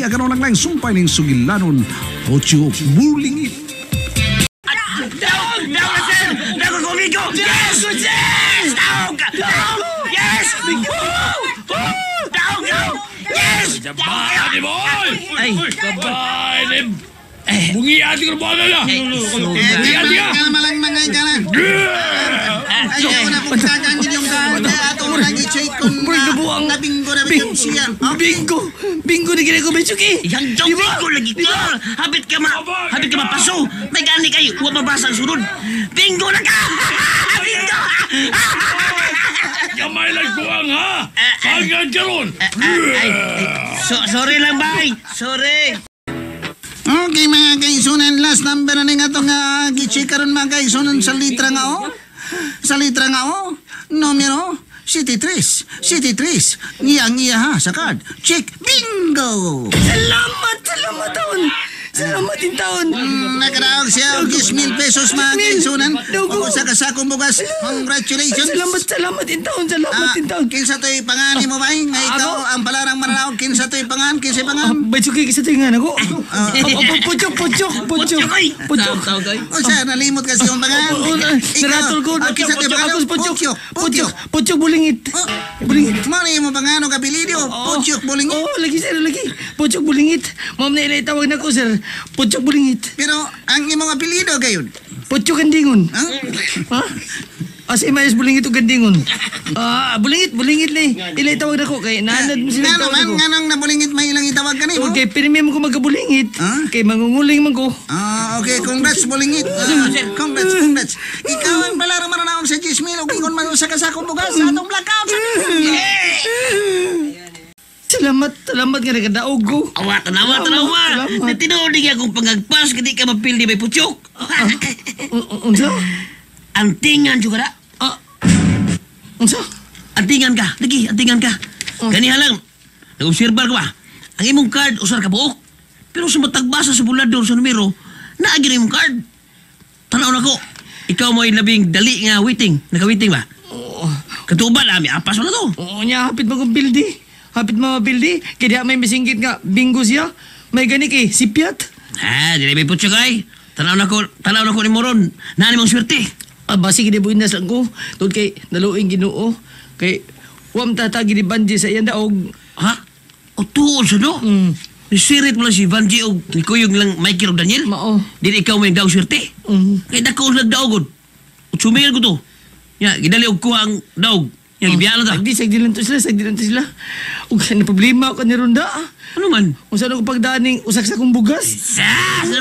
Iya karon lang lang sumpay ning sugilanon Puchok Bulingit. Daog! Daog na, sir! Daog ako, amigo! Yes! Yes! Daog! Daog! Yes! Daog! Daog! Yes! Bahay ni boy! Ay! Bahay ni... Bungi ati ko na na! Bungi ati ka! Kalma lang mga ikala. Ayaw na kung tagang inyong daan. Ato na gi-check kung nabingo na ba siya. Bingo! Bingo ni ginagawa ko, Chucky! Yang daw bingo lagi ka! Habit ka ma... Habit ka mapaso! May gani kayo! Huwag mabasa ang sunod! Bingo na ka! Bingo! Kamay lang kuwang ha! Hanggang karon! Ay, sorry lang, bay! Sorry! Okay mga kaisunan, last number na nga itong gi-check karon mga kaisunan sa litra nga o. Sa litra nga o, numero 73, 73. Ngiyang iya ha, sa card. Check, bingo! Salamat! Salamat taon! Salamat din taon! Nakaraog siya og 10,000 pesos mga kaisunan. O sa kasakong bugas, congratulations! Salamat, salamat din taon! Salamat din taon! Kinsa to'y pangan mo ba? Nga ikaw ang palarang mananaog, kinsa to'y pangan, kinsa pangan? Bay, Chucky, kasi ito yung nga ako. Puchok, puchok, puchok. Puchok. O siya, nalimot kasi yung pangan. Naratol ko. Kinsa to'y pangan? Ako, puchok. Putyok, Puchok. putyok. Puchok bulingit. Bulingit. Mo na yung pangan o kapilido, putyok bulingit. Oo, lagi sir, lagi. Puchok bulingit. Ma'am na ilay tawag na ko, sir. Puchok bulingit. Pero ang imong apelyido gayon. Puchok gandingon. Ha? Ha? Asa imayos bulingit o gandingon? Ah, bulingit, bulingit ni. Ilay tawag na ko kay naanad mo sila Ngano tawag man, ko. nganong nabulingit may ilang itawag kanimo? Okay, pirmi mo ko magkabulingit. Ha? Kay mangunguling man ko. Ah, okay, congrats bulingit. Congrats, congrats. Ikaw ang palarang mananaog sa 10,000 ug ingon man sa kasakong bugas sa atong blackout. Salamat, salamat nga nagkadaog ko. Awa, tanawa, tanawa! Salamat. Natinuod niya akong pangagpas, hindi ka mapildi may putyok! Unsa? Antingan juga na! Ah. Unsa? Antingan ka! Lagi, antingan ka! Ganiha lang, nag-obserbar ka ba? Ang imong card, usar ka buok. Pero sa matagbasa sa bulador sa numero, naagi na imong card. Tanaw na ko, ikaw mo'y labing dali nga waiting. Naka-waiting ba? Oo. Katuban, ami, apas wala to. Oo niya, hapit mo kong bildi. Hapit mo bildi. Kaya may misingkit nga, bingo siya. May gani kay sipyat. Ah, dili may putyok ay. Tanaw na ko ni Moron. Nani mong swerte. Aba, sige, di buinas lang ko. Tungod kay naluing Ginoo. Kay wam tatagi ni Banji sa iyang daog. Ha? O tuon sa no? Mm. Nisirit mo lang si Vanji o ni Kuyog lang Michael o Daniel. Mao. Dili ikaw may daog swerte. Mm. Kay dako ang nagdaog. Utsumil ko to. Ya, gidali og kuha ang daog. Ya, gibiyaan na ta. Sagdi, sagdi lang to sila, sagdi lang to sila. Ug na problema ako ni Ronda. Ano man? Unsa na ko pagdaning usak sa akong bugas? Sa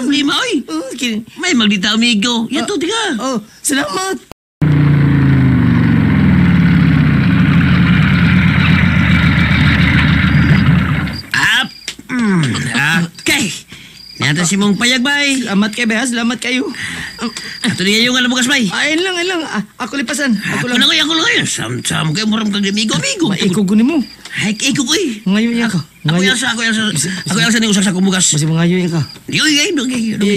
problema oy. Oh, May magdita amigo. Ya to tiga. Oh, salamat. Up. Okay. Nata si mong payag bay. Salamat kay bay, salamat kayo. Ato niya yung alam bugas bay. Ayun lang, ayun lang. Ako lipasan. Ako lang. Ako lang. Sam-sam kayo murang kag amigo amigo. Maikog ko nimo. Ay, iko ko eh. Ngayon niya ka. Ako yan sa, ako yan sa, ako yan sa usak sa kumugas. Masih mengayu ya ka. Yoy, ay, dogay, dogay,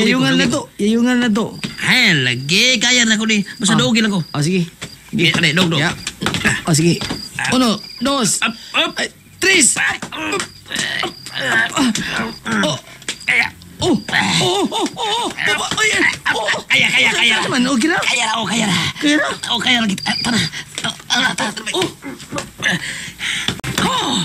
Yayungan na to. Yayungan na to. Ay, lagi, kaya na ko ni. Basta dogay lang ko. Ah, sige. Sige, ano, dog, dog. Ya. Ah, sige. Uno, dos, Up, up. tres. Oh. Oh, oh, oh, oh, oh, ay, oh, Kaya, kaya, kaya. Man, okay na? Kaya na, oh, kaya na. Kaya na? Oh, kaya na. Tara. Tara, tara, tara. Oh. Oh.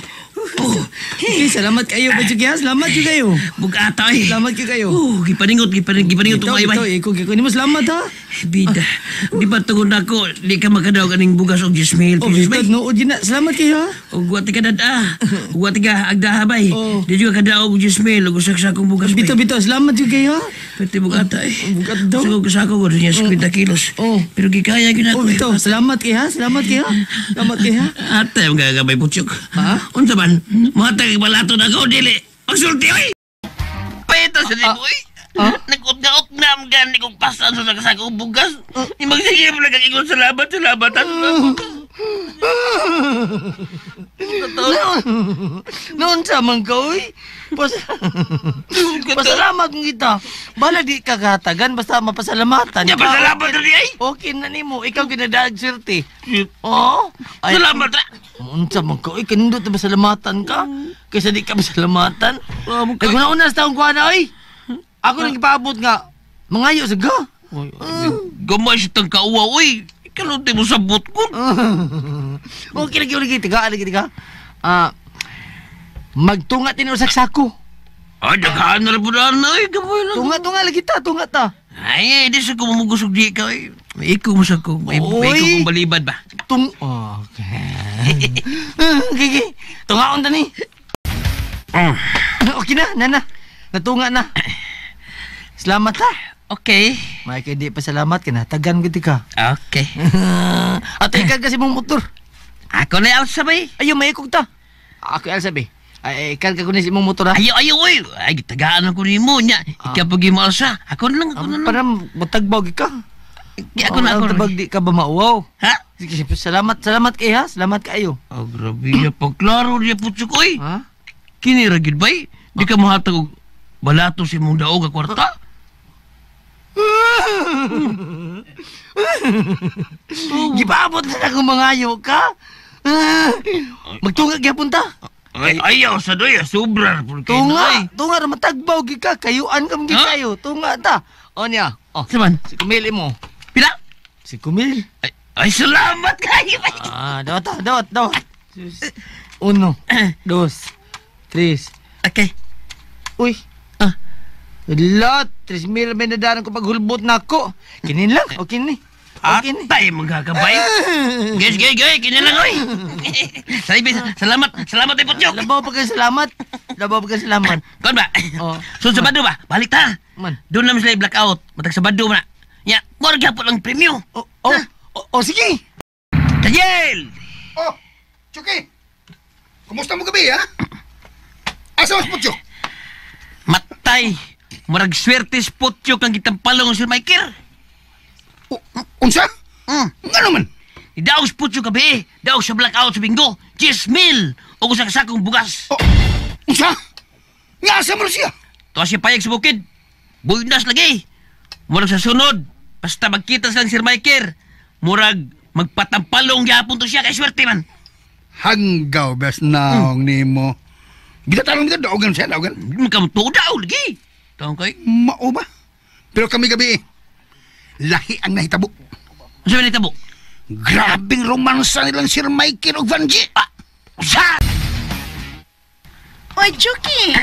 Oh. Okay, salamat kayo, Bachukia. Salamat kayo kayo. Bugata eh. Salamat kayo kayo. Oh, gipaningot, gipaningot Ito, kayo, ito, bay. ikaw, ikaw. Ni mo salamat, ha? Bida. Di ba tungod na ako, di ka makadaog aning bugas og 10,000 Oh, pesos, bay. bitaw, nood yun na. Salamat kayo, ha? Og wa ti ka dada. Og wa ti ka agdaha, bay. Oh. Di juga kadaog og 10,000 og usak sa akong bugas, bay. Bitaw, bitaw. Salamat kayo kayo, ha? Pwede bugata eh. Bugat daw. Sa sako ko niya 50 kilos. Oh. Pero gikaya gyud Oh, ako. bitaw. Salamat kayo, ha? Salamat kayo, ha? Salamat kayo, ha? Ate, ang gagabay putyok. Ha? Unsa man? Matag balato na ko dili. Pagsulti oy. Peta sa di boy. Ah? Nag-utna-utna ang gani kong pasan sa nagsakong bugas. Imagsige mo lang ang ingon salamat, salamat. Noon sa man ka, uy. Pasalamat mo kita. Bala di ka katagan, basta mapasalamatan. Ya, pasalamat na di ay. Okay na nimo. Ikaw kinadaag swerte. Oo. Ay, Salamat ra. Unsa man ka, uy. Kanindot na pasalamatan ka. Kaysa di ka pasalamatan. Naguna-una sa taong kuha na, uy. Ako nang ipaabot nga. Mangayo sa ga. Gamay sa tang kauwa, uy. Ikaw di mo sabot ko. Okay, lagi, lagi. Tiga, lagi, tiga. Magtunga tinusak sako. Ay, daghaan na rin po na, uy. Gamay lang. Tunga, tunga lagi ta, tunga ta. Ay, di sa kumumugusog di ka, uy. May ikaw mo sa ko. May ikaw kong balibad ba? Okay. Okay, okay. Tungaon ta ni. Okay na, nana. Natunga na. Salamat ha. Okay. May kay di pa salamat kinatagan gid ka. Okay. At ikaw kasi mong motor. Ako na alsa bay. Ayo may ikog ta. Ako alsa bay. Ay, ikaw ka kunin sa imong motor ha. Ayo, ayo, oy. Ay, tagaan ako nimo nya. Ikaw pag mo alsa. Ako na lang, ako na lang. Para matagbaw ka. Ako na, ako na. Tabag di ka ba mauwaw? Ha? Sige, salamat, salamat kay ha. Salamat kayo. Oh, grabe niya. Pagklaro niya po oy. Ha? Kini ra gid bay. Di ka mohatag og balato sa imong daog nga kwarta. Gipaabot na akong mangayo ka. Magtunga gyapon ta. Ay, ayaw sa doy, sobra po kayo. Tunga, tunga ra matagbaw gi ka, kayuan ka gi kayo. Tunga ta. O niya. Oh, Saman? si Kumil mo. Pila? Si Kumil. Ay, ay salamat kayo. Ah, dawat ta, dawat, dawat. Uno, dos, tres. Okay. Uy. Ah. Lot, 3,000 may nadaran ko paghulbot na ako. Kinin lang, okay ni. Okay ni. Atay, magkakabay. Guys, guys, guys, kini lang, oy. Salamat, salamat ay Putyok. Labaw pa kayo salamat. Labaw pa kayo salamat. Kon ba? Oh. So, Sabado ba? Balik ta. Man. Doon naman sila blackout. Matag Sabado man na. Ya, mura gyapon ang premyo. Oh, oh, oh, oh, sige. Daniel! Oh, Chucky! Kumusta mo gabi, ha? Asa mas Putyok? Matay! Murag swerte si Putyok ang gitampalong ang Sir Michael. Unsa? Nga naman? Daog si Putyok gabi. Daog sa blackout sa bingo. 10,000! O kung sa kasakong bugas. Oh, unsa? Nga asa mo siya? Tuwa siya payag sa bukid. Buinas lagi. Murag sa sunod. Basta magkita silang Sir Michael. Murag magpatampalong gyapon to siya kay swerte man. Hanggaw bes naong nimo. Gitatanong kita daogan siya, daogan. Magkamuto daw lagi. Taong kay. Mao ba? Pero kami gabi, lahi ang nahitabo. Unsa man nahitabo? Grabing romansa nilang Sir Michael ug Vanji. Ah, unsa? Oy, Chucky!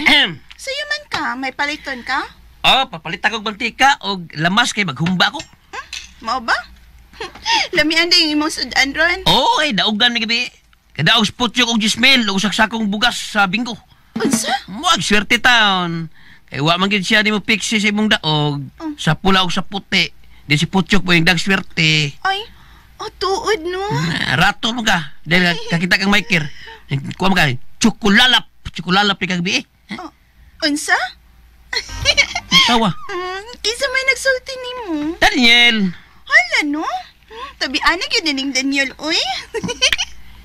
Sa'yo man ka, may paliton ka? Oh, papalit ako og mantika og lamas kay maghumba ko. Mao ba? Lamian din yung imong sudan ron. Oo, ay daogan mi gabi. Kadaog sa Putyok og 10,000 og saksakong bugas sa bingo. Unsa? Muag swerte taon. Kay wa man gid siya nimo piksi sa imong daog. Sa pula og sa puti. Di si Putyok mo yung dag swerte. Ay, oh, tuod no? Rato mo ka. Dahil kakita kang Michael. Kuha mo ka. Tsukulalap. Tsukulalap ni kagabi eh. Oh, unsa? Tawa. Kinsa may nagsulti nimo? Daniel! Hala no? Tabi-ana gyud ning Daniel, uy.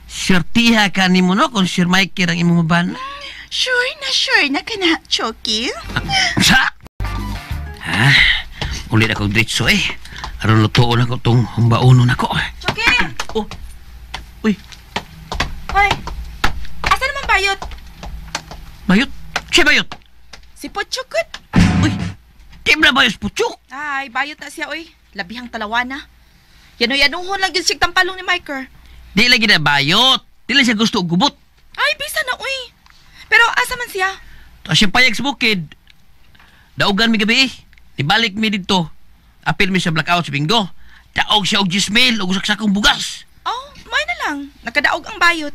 Swertiha ka ni mo no kung Sir Michael ang imong maban. Sure na ka na, Chucky. Sa? Ha? Ulit ako diretso eh. Aron lutoon ako tong humbaonon ako. Chucky! Oh. Uy, Hoy! Asa naman bayot? bayot. Siya bayot. Si Putyok. Uy, di ba na bayot si Putyok? Ay, bayot na siya, oy. Labihang talawana. Yano-yanuhon lang yun siyang tampalong ni Michael. Di lagi na bayot. Di lang siya gusto og gubot. Ay, bisa na, uy. Pero asa man siya? Tapos siya payag sa bukid. Daugan mi gabi eh. Ibalik mi dito. Apil mi sa blackout sa bingo. Daog siya og 10,000 og saksakong bugas. Oh, may na lang. Nakadaog ang bayot.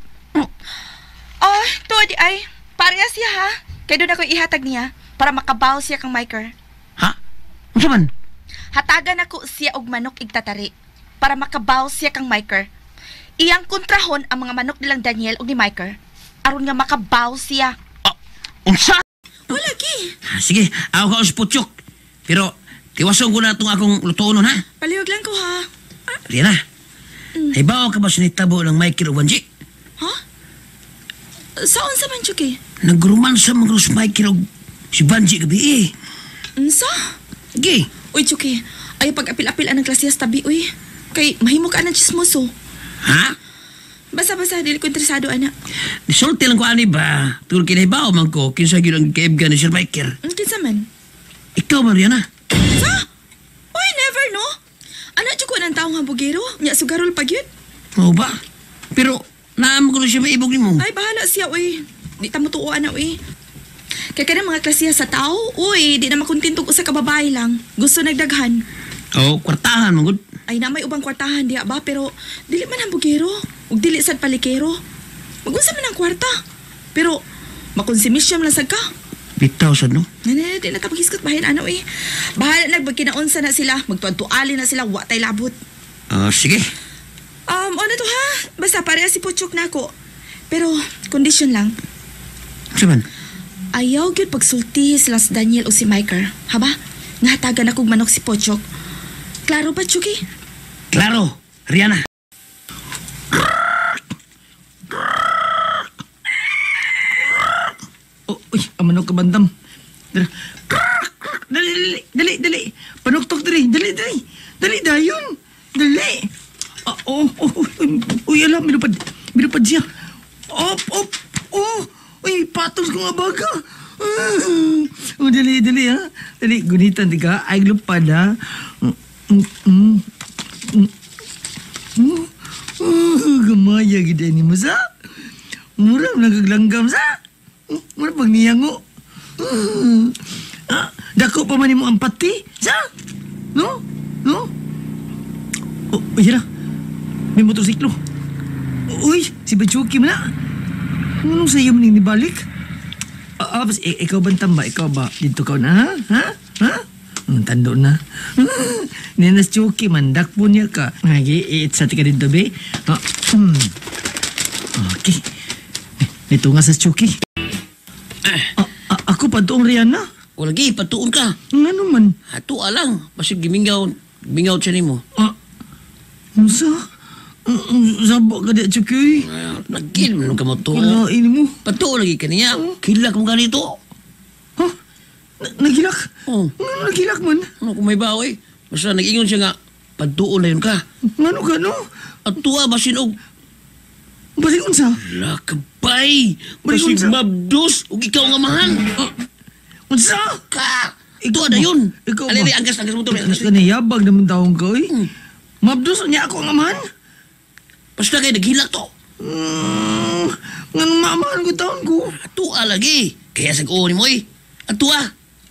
Oh, tuod di ay. Pareha siya ha. Kaya doon ako ihatag niya para makabaw siya kang Michael. Ha? Unsa man? Hatagan ako siya og manok igtatari para makabaw siya kang Michael. Iyang kontrahon ang mga manok nilang Daniel og ni Michael. Aron nga makabaw siya. Oh, unsa? Wala ki. Ah, sige, ako ka sa Putyok. Pero tiwason ko na itong akong lutoon nun, ha? Palihog lang ko ha. Diyan na. Hibaw ka ba sinitabo ng Michael o Banji? Ha? Saan sa man, Chucky? Nagrumansa mga si Michael o si Banji gabi eh. Unsa? Gi. Uy, Chucky, ayaw pag-apil-apil anang klasiyas tabi, uy. Kay mahimo ka anang chismoso. Ha? Basta-basta, dili ko interesado, ana. Nisulti lang ko ani ba? Tungkol kinahibaw man ko, kinsa gyud ang kaibgan ni Sir Michael. Kinsa man? Ikaw, Mariana. Sa? Uy, never, no? Ana, Chucky, anang taong hambugero? Nya, sugarol pag yun. Oo ba? Pero, naam ko na siya maibog nimo. Ay, bahala siya, uy. Di ta mo tuo, ana, uy. Kaya kanang mga klasiya sa tao, uy, di na makontento og usa ka babae lang. Gusto nagdaghan. Oo, kwartahan, man gud. Ay, na may ubang kwartahan diha ba, pero dili man hambugero. Ug dili sad palikero. Magunsa man ang kwarta. Pero, makonsumisyon lang sad ka. Bitaw sad, no? Nene, di na ta maghisgot bahin ano eh. Bahala nagpagkinaunsa na sila, magtuad-tuali na sila, wa tay labot. Ah, sige. Ano to ha? Basta pareha si Puchok na ako. Pero, condition lang. Unsa man? Ayaw gyud pagsultihi sila si Daniel o si Michael. Haba? Nahatagan akong manok si Pochok. Klaro ba, Chucky? Klaro, Rihanna. Oh, uy, ang manok ka bandam. Dali, dali, dali, dali, dali. Panuktok dali, dali, dali. Dali, dayon. Dali. Ah, oh, oh, uy, uy, alam, minupad, minupad siya. Op, op, oh. Uy, patos ko nga baga. Ah, oh, dali, dali, ha. Dali, gunitan, di ka. Ay, lupad, ha. Mm, mm, mm, mm. Oh, oh, gamaya gid ni mo sa. Mura nagaglanggam sa. Mura pag niyango. Ah, dako pa man nimo ang pati, sa? No? No? Oh, uy, na. May motorsiklo. Uy, si Bachuki man na. Anong sa iyo man nibalik? Ah, bas, ikaw ba tamba? Ikaw ba? Dito ka na, ha? Ha? Ha? Ang tando na. Ninas Chuki man, dakpo niya ka. Lagi, itsa ka dito, be. Ah, Okay. Nito nga sa Chuki. Ah, ako pa doong Rihanna. O lagi, patuon ka. Ngano man? Ato lang. Basig gimingaw, gimingaw siya nimo. Ah, unsa? Sabo ka di, Chuki. Lagi man ka mo to. Kulain mo. Patuon lagi kaniya. Kilak mo ganito. Ha? Nagilak? Oh. Ngano nagilak man? Ano kung may bawi? Basta nag-ingon siya nga, patuon na yun ka. Ngano ka, no? At tuwa, basin og Basig unsa? Lakabay! Basig Basig unsa? mabdos! Ug ikaw nga mahal! Unsa? Ka! Ito na yun! Ikaw ba? Alili, angkas, angkas mo to. Angkas. Kaniyabag naman taong ka, oy. Mabdos niya ako ang amahan. Basta kay naghilak to. Ngano maamahan ko taon ko? Atua lagi. Kaya sa ni mo eh. Atua.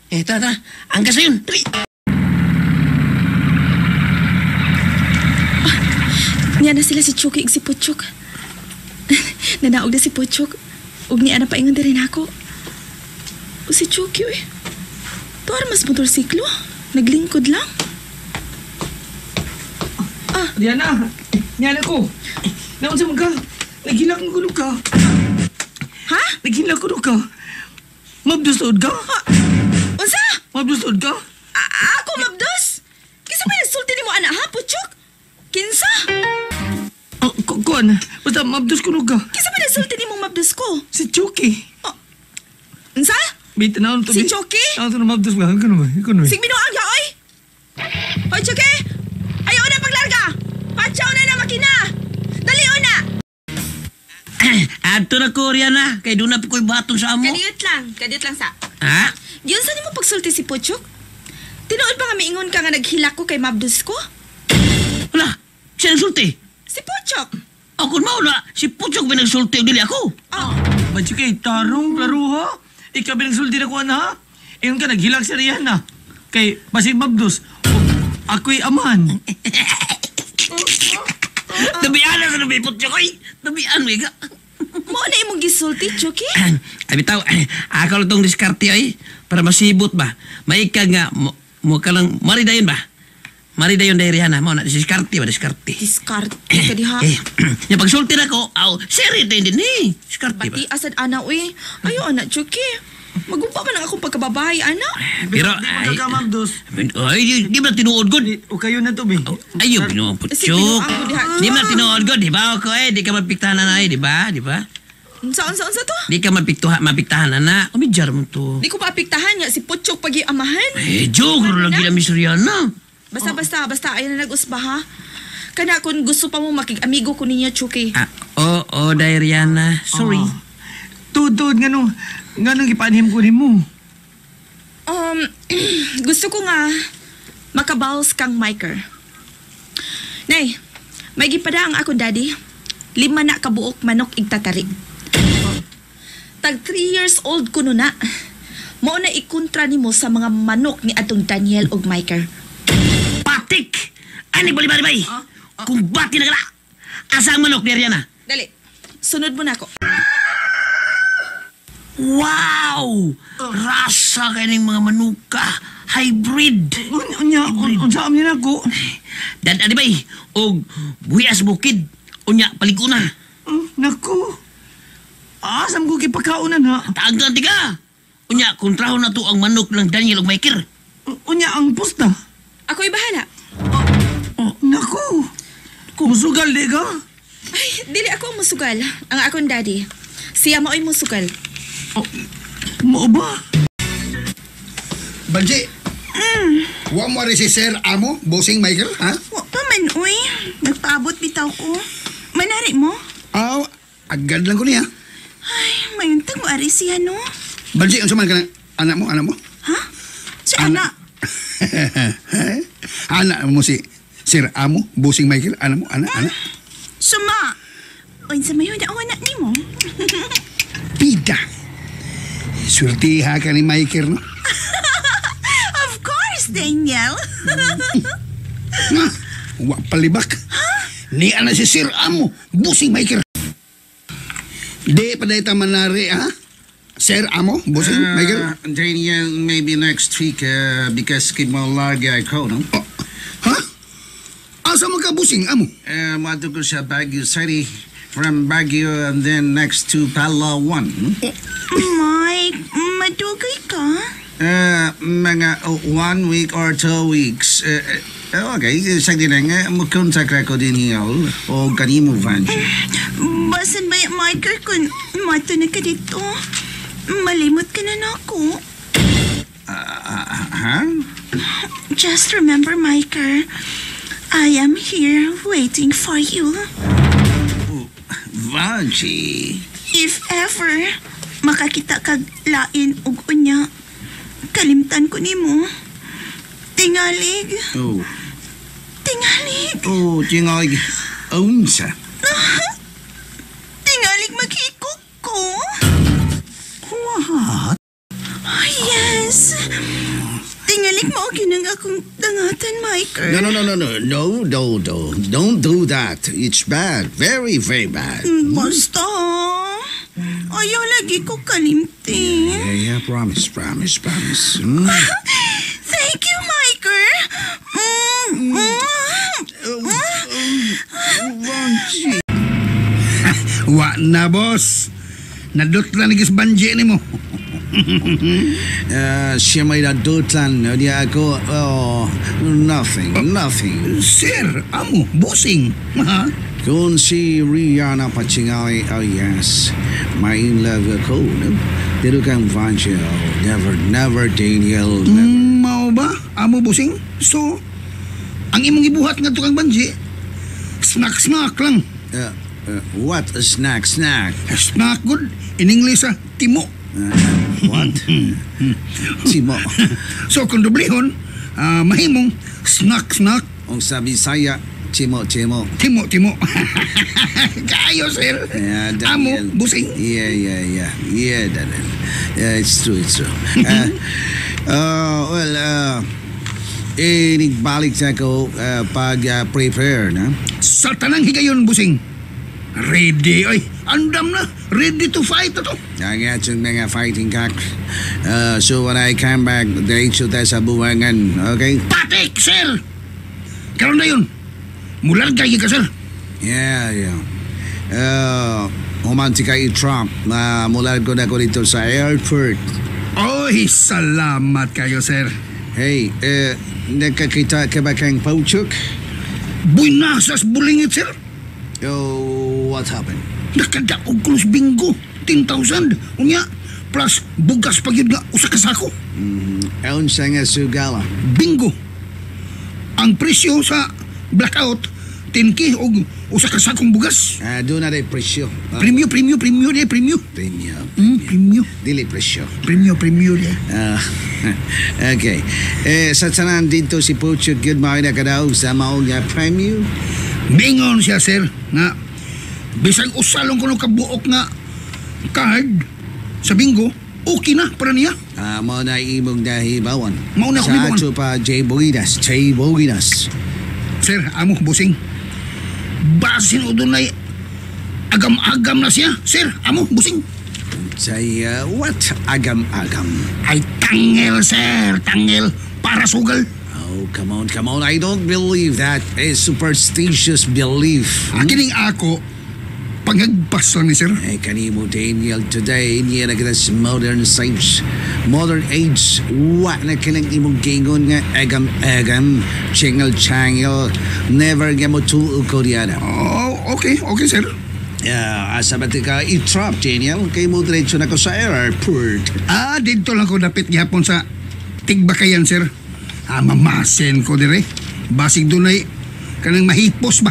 Eh, tara, tara. Angkas na yun. Dali. Niya na sila si Chucky ug si Puchok. Nanaog na si Puchok. Ug niya na paingon din ako. O si Chucky, uy. Tuwar mas motorsiklo. Naglingkod lang. Ah. Diana, niya ko. Naon sa mga? Naghilak ng kuno ka. Ha? Naghilak kuno ka. Mabdos tuod ka? Unsa? Mabdos tuod ka? Ako mabdos? Kinsa pa nagsulti nimo ana ha, Puchok? Kinsa? Oh, kuan. Basta mabdos kuno ka. Kinsa pa nagsulti nimo mabdos ko? Si Chucky. Oh. Unsa? Bi tanawon to. Si bi. Chucky? Tanawon to na mabdos ka. Kuno ba? Kuno ba? Sig binuang ya, oy! Hoy, Chucky! Ayaw na paglarga! Patsaw na na makina! Dali na! Adto na ko, Rihanna. Kay doon na ko'y baton sa amo. Kadiyot lang. Kadiyot lang sa. Ha? Yun sa nimo pagsulti si Puchok? Tinuod pa nga miingon ka nga naghilak ko kay mabdos ko? Wala. Siya nagsulti. Si Puchok! Ako mauna, si Puchok ba nagsulti o dili ako? Oh, Ba Chucky, tarong klaro ha? Ikaw binagsulti na kuan ha? Ingon ka naghilak si Rihanna. Kay basig mabdos. Ako'y amahan. Tabian na sa nabi, Puchok. Ay, tabian mo ka. mo na imong gisulti, Chucky? Ay, bitaw, ako lang tong diskarte ay, para masibot ba? Maika nga, mo ka lang, maridayon ba? Maridayon dahil Rihanna, mo na, diskarte ba, diskarte. Diskarte ka diha. Eh, yung pagsulti na ko, aw, seri tayo din eh. Diskarte ba? Pati asad ana uy. Ayo ana, Chucky. Maguba man ang akong pagkababae, ana. Pero, Di ay, man ka ma'am dos. ay, di ba tinuod gud? O kayo na to, be. Ayaw, binuang Si Puchok. binuang ko diha. Di ba tinuod gud, di ba ako eh? Di ka mapiktahan na di ba? Di ba? Unsa, unsa, unsa to? Di ka mapiktahan na. Kumidjar mo to. Di ko paapiktahan nga si Puchok pag amahan. Eh, joke, lagi na Miss Rihanna. Basta, basta, basta, ayaw na nag-usba, ha? Kana kung gusto pa mo makig-amigo ko ninyo, Chucky. Ah, oo, oh, oh, Rihanna. Sorry. Oh. Tuod, tuod, nganong gipaanhim ko nimo. Gusto ko nga makabaws kang Miker. Nay, may gipada ang akong daddy. 5 na kabuok manok igtatari. Tag 3 years old kuno na. Mao na ikontra nimo sa mga manok ni atong Daniel ug Miker. Patik! Ani bali bali bay? Kung bati na kala. Asa ang manok ni Rihanna? Dali. Sunod mo na ako. Wow! Rasa kay ning mga manuka. Hybrid. Unya, unsa am niya nako? Dan ani bay? Og buhias bukid. Unya paliko na. Nako. Asam ko gipakaonan ha. Taaglan tiga. Unya kontrahon na to ang manok ng Daniel ug Michael. Unya ang pusta. Ako'y bahala. Oh, nako. Kumusugal di ka? Ay, dili ako ang musugal. Ang akong daddy. Siya mao'y musugal. Oh, mao ba? Banji. Wa mo rin si Sir Amo, Bossing Michael, ha? Wa pa man, uy. Nagpaabot bitaw ko. Manari mo? Aw, agad lang ko niya. Ay, mayuntag mo ari siya, no? Banji, unsa man ka na? Anak mo, anak mo? Ha? Si anak. Anak mo si Sir Amo, Bossing Michael, anak mo, anak, anak. Suma. Unsa may na ang anak nimo? Pida. Swertiha ka ni Michael, no? Of course, Daniel. Nga, wa palibak. Ni ana si Sir Amo, Bossing Michael. Di pa dahil manari, ha? Sir Amo, Bossing Michael? Daniel, maybe next week because kimolarga ako, no? Oh, ha? Asa man ka, Bossing Amo? Moadto ko sa Baguio City. From Baguio and then next to Palawan. Mike, madugay ka? Mga 1 week or 2 weeks. Okay, sa dinang, mukontak ako din hiyo o kanimo Vanji. Basan ba yung Michael kung mato na ka dito? Malimot ka na nako. Ha? Just remember, Michael, I am here waiting for you. Vanji. If ever makakita kag lain og unya, kalimtan ko nimo. Tingalig. Oh. Tingalig. Oh, tingalig. Unsa? Tingalig maghikog ko. What? Oh, yes. Tingalig mao gyud ang akong dangatan, Michael. No, no, no, no, no, no, no, no. Don't do that. It's bad. Very, very bad. Basta. Ayaw lagi ko kalimti. Yeah, promise, promise, promise. Thank you, Michael. Wa na, boss. Nadutlan ni Banji ni mo. Siya may nadutlan. Niya ako, oh, nothing, nothing. Sir, Amo, Bossing. Ha? Kung si Rihanna Pachingali, oh yes, may in love ako, no? Pero kang Vanji, oh, never, never, Daniel, never. Mao ba? Amo, Bossing? So, ang imong ibuhat nga kang Banji, snack-snack lang. What a snack, snack? Snack good. In English, ah, timo. What? Timo. So, kung dublihon, mahimong snack, snack. Ang sabi saya, timo, timo. Timo, timo. Kayo, sir. Yeah, Amo, Daniel. Bossing. Yeah. Yeah, Daniel. Yeah, it's true, it's true. Well, balik sa ako pag prepare, na? Sa tanang higayon, Bossing. Ready, oy. Andam na. Ready to fight na to. I got yung mga fighting cock. So when I come back, diretso tayo sa buwangan, okay? Patik, sir! Karon na yun. Mularga ka, sir. Yeah. Humanti ka i-trump na mulargo na ko dito sa airport. Oy, salamat kayo, sir. Hey, nakakita ka ba kang Pochok? Buinasas bulingit, sir. Oh, what happened? Nakadaog ko sa bingo. 10,000. Unya, plus bugas pa gyud nga usa ka sako. Unsa nga sugala? Bingo. Ang presyo sa blackout, 10K og usa ka sakong bugas. Ah, doon na rin presyo. Ah, Premyo, premyo, premyo, de, premyo. Premyo. Premyo. Dili presyo. Premyo, premyo, de. Ah, okay. Eh, sa tanan dito si Pochok, good morning na kadaog sa maong nga premyo. Mingon siya, sir, nga bisag usalong kuno kabuok nga card sa bingo, okay na para niya. Ah, mao na imong nahibawan. Mao na akong Sa hibawan. ato pa, Jay Boginas. Jay Boginas. Sir, amo, busing. Basin o dunay agam-agam na siya. Sir, amo, busing. Say, what agam-agam? Ay, tangel, sir, tangel. Para sugal. Oh, come on, come on. I don't believe that. A superstitious belief. Kining ako, panghagpas lang ni sir. Eh, kanimo, Daniel, today, niya na kita sa modern science. Modern age, wa na kanang imong gingon nga agam-agam, changel-changel, never nga mo tuo ko diyan. Oh, okay, okay, sir. Yeah, asa ba ti ka i-trap, Daniel? Kay mo diretso na ko sa airport. Ah, dito lang ko dapit gihapon sa Tigbakayan, sir. Ah, mamasen ko dire. Basig dunay kanang mahipos ba?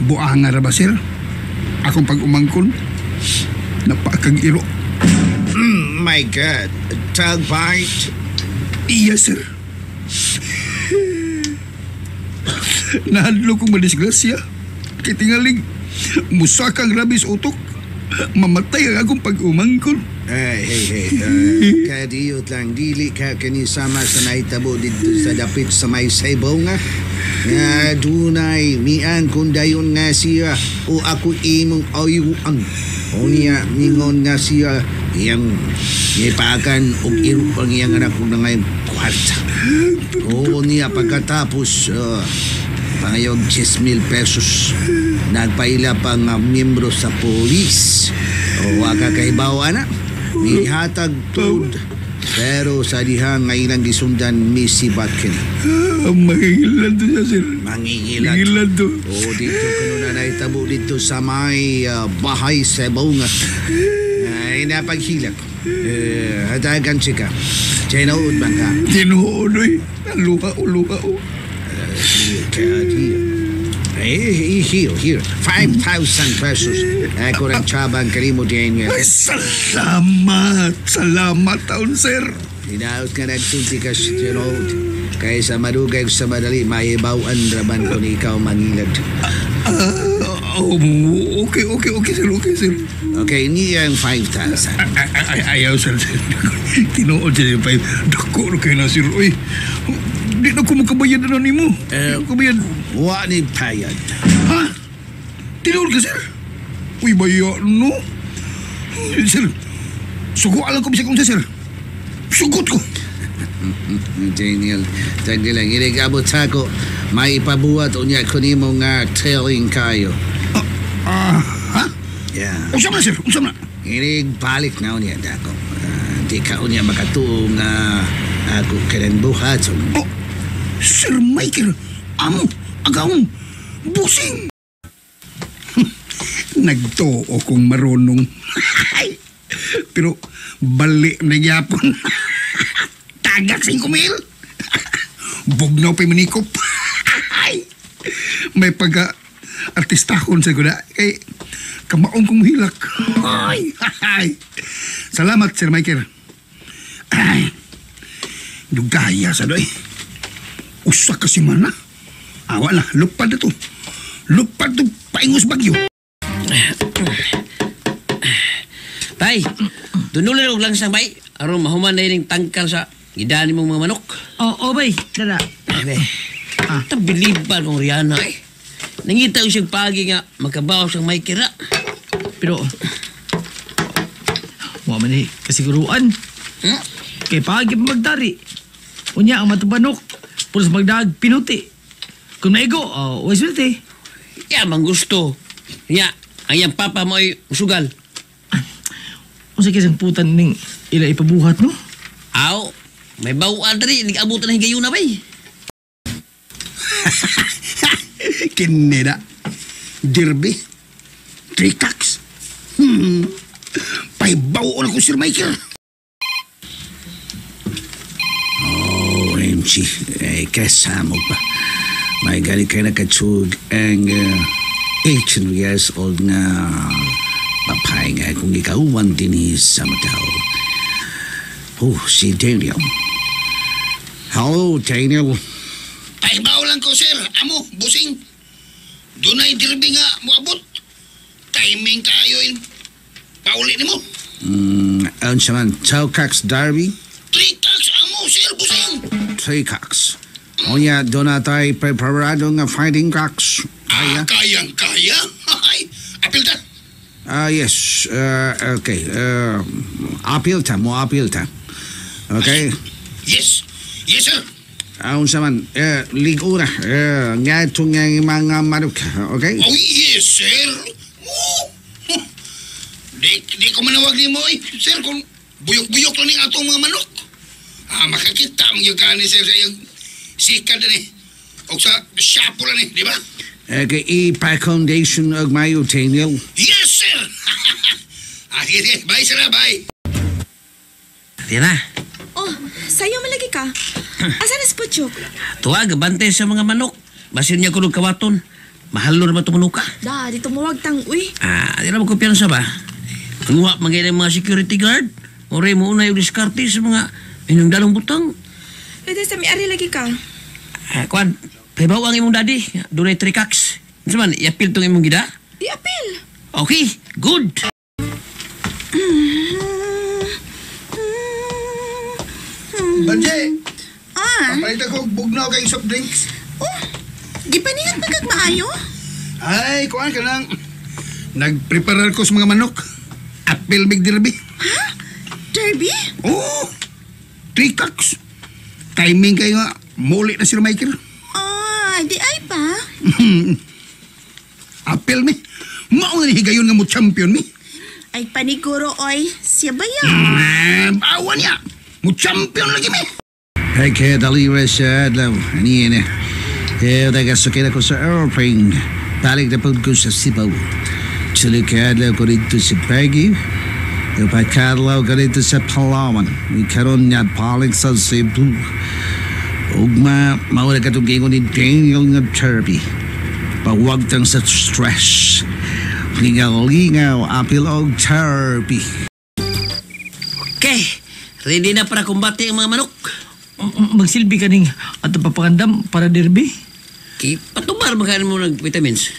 Buanga ra ba, sir? Akong pag-umangkon, napakag-iro. My God, dog bite. Iya, sir. Nahadlo kong madisgrasya. Kitingalig, musaka ang rabis utok. Mamatay ang akong pag-umangkon. Hey, hey, hey. Kadiyot lang, dili ka kanisama sa nahitabo dito sa dapit sa may saybong nga. Nga dunay mian kung dayon nga siya o ako imong ayuan. O niya, ningon nga siya iyang nipakan og iro ang iyang anak kung na ngayon kwarta. O niya pagkatapos pangayog 10,000 pesos. Nagpaila pa nga miyembro sa polis. O waka kay bawa na. Nihatag tud. Pero sa diha nga ilang gisundan misibat kini. Ah, mangingilan to siya, sir. Mangingilad. Mangingilan to. O dito kuno na naitabo dito sa may bahay sa bunga. Ay napaghilak. Hatagan siya ka. Tinuod man ka. Tinuod, oy. Luha, luha, oh. Eh, here, here. 5,000 pesos. Ako rin tsabang kanimo, Daniel. Ay, salamat. Salamat taon, sir. Hinaot nga nagsulti ka sa tinuod. Kaysa madugay sa madali, mahibawan raban ko ni ikaw mangilad. Oh, okay, okay, okay, sir. Okay, sir. Okay, niya ang 5,000. Ay, ay, ayaw, sir. Tinuod siya yung 5. Dako na kayo na, sir. Uy, di na ko makabayad na nimo. Di ko makabayad. Wa ni payad. Ha? Tinuod ka, sir? Uy, baya, no? Sir, sugo alam ko bisag unsa, sir. Sugot ko. Daniel, tagdi lang, inig-abot sa ako, may ipabuhat o niya kunimo nga telling kayo. Ah, ha? Yeah. Unsa man, sir? Unsa man? Inig balik na unya dako. Di ka unya makatuo nga ako kanang buhaton. Oh, Sir Michael, amo, agawong, busing. Nagtuo kong marunong. Pero bali na gyapon. Tagak 5,000. Bugnaw pa'y manikop. May pagka artistahon sa guda. Kay kamaong kong hilak. Ay, ay. Salamat, Sir Michael. Ay, dugaya sa doy. Usa ka si mana. Awa na, lupad na to. Lupad to, paingos bagyo. Tay, dunulan og langsang bay. Aron mahuman na ining tangkal sa gidani mong mga manok. Oo, oh, bay. Dara. Ay, bay. Ah. Tabiliban kong Rihanna eh. Nangita ko siyang pagi nga makabaw sa may kira. Pero, wa man eh, kasiguruan. Hmm? Kay pagi pa magtari. Unya ang matubanok, pulos magdaag pinuti. Kung naigo, oh, way swerte. Ya, mang gusto. Ya, ang iyang papa mo ay usugal. Unsa kay sang putan ning ila ipabuhat, no? Aw, may bawaan diri, nag-abot na higayon na bay. Kini na. Derby. Three cocks. Paibaw na ko, Sir Michael. Oh, OMG. Eh, kasama pa. May gani kay nakatug ang 18 years old nga papay nga kung ikaw din sa matao. Oh, si Daniel. Hello, Daniel. Paibaw lang ko, sir. Amo, busing. Dunay derby nga moabot. Timing kayo in. Pauli nimo. Unsa man, Two Cocks Derby? Three cocks, amo, sir, busing. Three Cocks. Onya, doon na tayo preparado nga fighting cocks. Ah, Kaya? kayang kaya. Ay, apil ta. Ah, yes. Okay. Apil ta, mo apil ta. Okay? Yes. Yes, sir. Unsa man, ligo na. Nga itong nga mga manok. Okay? Oh, yes, sir. Oh. Huh. Di ko manawag ni mo, eh. Sir, kung buyok-buyok lang ning atong mga manok. Ah, makakita mo yung kani, sir, sa iyang sikad na ni. O sa shapo lang ni, di ba? Okay, ipa-condition og mayo, Daniel. Yes, sir! Ah, sige, sige. Bye, sir, ah, bye. Rihanna, Oh, sayo malagi ka. Asa na si Puchok? Tuwag, bantay sa mga manok. Basin niya ko kawaton. Mahal na ba itong manuka? Da, di tumuwag tang uy. Ah, di na magkumpiyansa ba? Nguha magay ng mga security guard. Ore mo una yung diskarte sa mga inyong dalong butang. Pwede sa may-ari lagi ka. Ah, kuan, pahibaw ang imong daddy. Dunay three cocks. Unsa man, iapil tong imong gida? Di apil. Okay, good. Banje, Ah, papalit ako og bugnaw kay soft drinks. oh, gipaningat man kag maayo? Ay, kuan ka lang. Nagpreparar ko sa mga manok. Apple big derby. Ha? Derby? Oh, three cocks. Timing kayo nga. Muli na si Michael. Ah, di ay pa. Apple mi. Mao na ni higayon nga mo champion mi. Ay paniguro oy, siya ba yan? Ah, awan niya. Mo champion lagi mi. Okay, dali ra sa adlaw. Ani na. Eh, nagasakay ako sa airplane. Balik na po ko sa Cebu. Tuloy ka adlaw ko dito sa Baguio. Ipagkadlaw ko dito sa Palawan. Ikaroon niya balik sa Cebu. Ugma, mawala ka itong gingon ni Daniel nga therapy. Pawagtang sa stress. Lingaw-lingaw, apil og therapy. Okay, ready na para kumbate ang mga manok. Magsilbi ka ning ato papakandam para derby. Okay, patubar makain mo ng vitamins.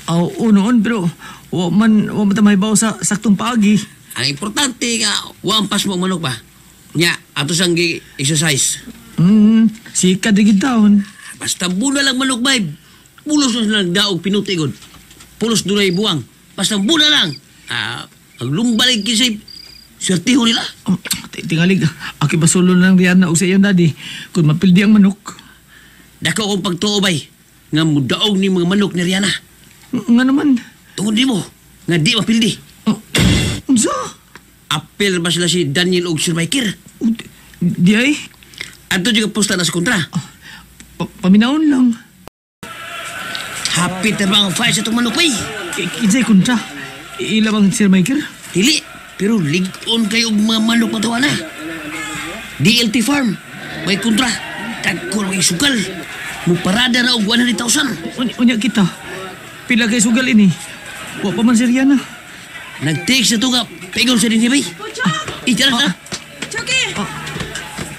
Aw, oo noon, pero wa man ta mahibaw sa saktong paagi. Ang importante nga, wa ang pas mo ang manok ba? Nya, ato sang gi-exercise. Sika di gid taon. Basta bula lang manok, babe. Pulos na silang daog pinuti, god. Pulos dunay buwang. Basta bula lang. Ah, maglumbalig kisay, swertiho nila. Tingalig, aki basulo na lang riyan na og sa iyong daddy kung mapildi ang manok. Dako akong pagtuo, bay. Nga mudaog ni mga manok ni Rihanna. Nga naman. Tungod nimo, nga di mapildi. Oh, unsa? Apel ba sila si Daniel og Sir Michael? Oh, di ay. Adto jud ka posta na sa kontra. Paminawon lang. Hapit na ba ang fire sa itong manok, bay? Kinsay kontra? Ila bang Sir Michael? Dili, pero lig-on kayo og mga manok matuwa na. DLT Farm, may kontra. Dagko na sugal. Muparada na og 100,000. Unya kita. Pila kay sugal ini. Wa pa man si Rihanna. Nag-text na to nga, paigon sa dinhi, bay. Puchok! Eh, tara na. Chucky! Ah,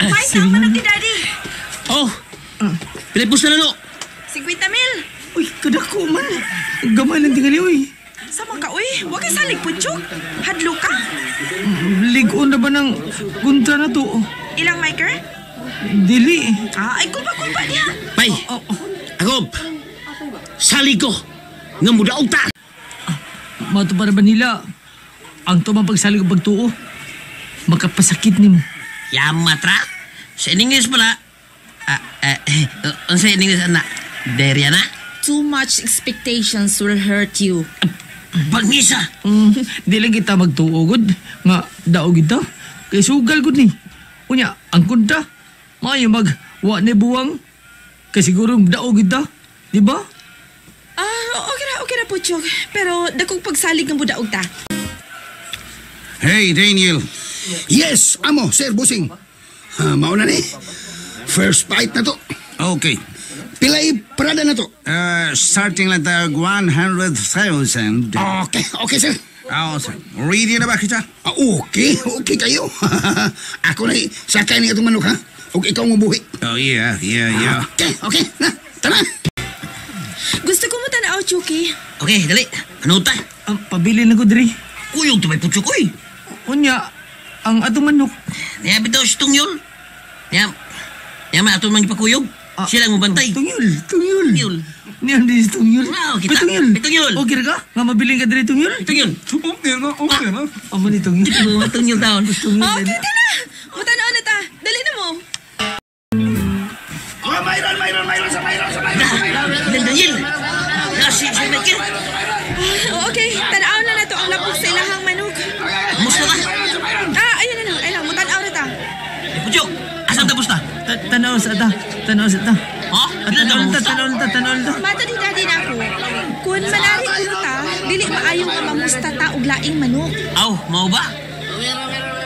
Fight si ang manok Rihanna. ni Daddy! Oh, pila posta na no? 50 mil! Uy, kadako man. Gamay lang tingali, uy. Sama ka, uy. Huwag kay salig, Puchok. Hadlo ka. Lig-on na ba ng kontra na to? Ilang, Miker? Dili. Ah, ay, kulpa-kulpa niya. Bay, Oh, oh. agob. Salig ko, nga mudaog ta. Mato para ba nila? Ang tumang pagsalig og pagtuo. Makapasakit nimo. Yamatra. Sa English pala, ah, eh, unsa English ana? Derya na? Too much expectations will hurt you. Bangisa. Di lang kita magtuo gud nga daog kita. Kay sugal gud ni. Unya, ang kunta. Maayo mag wa ni buwang. Kay siguro daog gid ta. Di ba? Ah, okay ra Puchok. Pero dakong pagsalig ng budaog ta. Hey, Daniel. Yes, amo, Sir Busing. Ah, mao na ni. First fight na to. Okay. Pilay parada na to. Starting lang tayo 100,000. Okay, okay, sir. Oh, sir. Ready na ba kita? Ah, okay, okay kayo. Ako na sakay ni atong manok ha. Ug ikaw mo buhi. Oh, yeah. Okay, okay. Na, tara. Gusto ko mo tanaw, Chucky. Okay, dali. Ano ta? Ang pabili na ko diri. Kuyog to may Puchok, oy. Unya, ang atong manok. Niya bitaw si Tungyol. Niya, niya man atong mga ipakuyog. Ah, Sila ang mabantay. Tungyol, tungyol. Tungyol. Niya di si tungyol. Wow, kita. May tungyol. May tungyol. Okay ra ka? Nga mabiling ka diri tungyol? Tungyol. Okay na, okay na. Amo ni tungyol. Mga tungyol taon. Tungyol. Okay, tara. Mutanaw na ta. Dali na mo. Oh, mayroon, mayroon, mayroon sa mayroon sa mayroon. Sa mayroon. Daniel. Nasi si Michael. Ah, okay, tanaw na na to ang lapok sa ilahang manok. Musta ka? Ah, ayun na lang. Ayun lang, mutanaw na ta. Eh, Puchok, asan tapos na? Tanaw sa ta. Tanaw sa ta. Ha? Ah, Tanaw ta, tanaw ta, tanaw ta. Mata di daddy na ako. Kung manari kuno ta, dili maayo nga mamusta ta og laing manok. Aw, mao ba?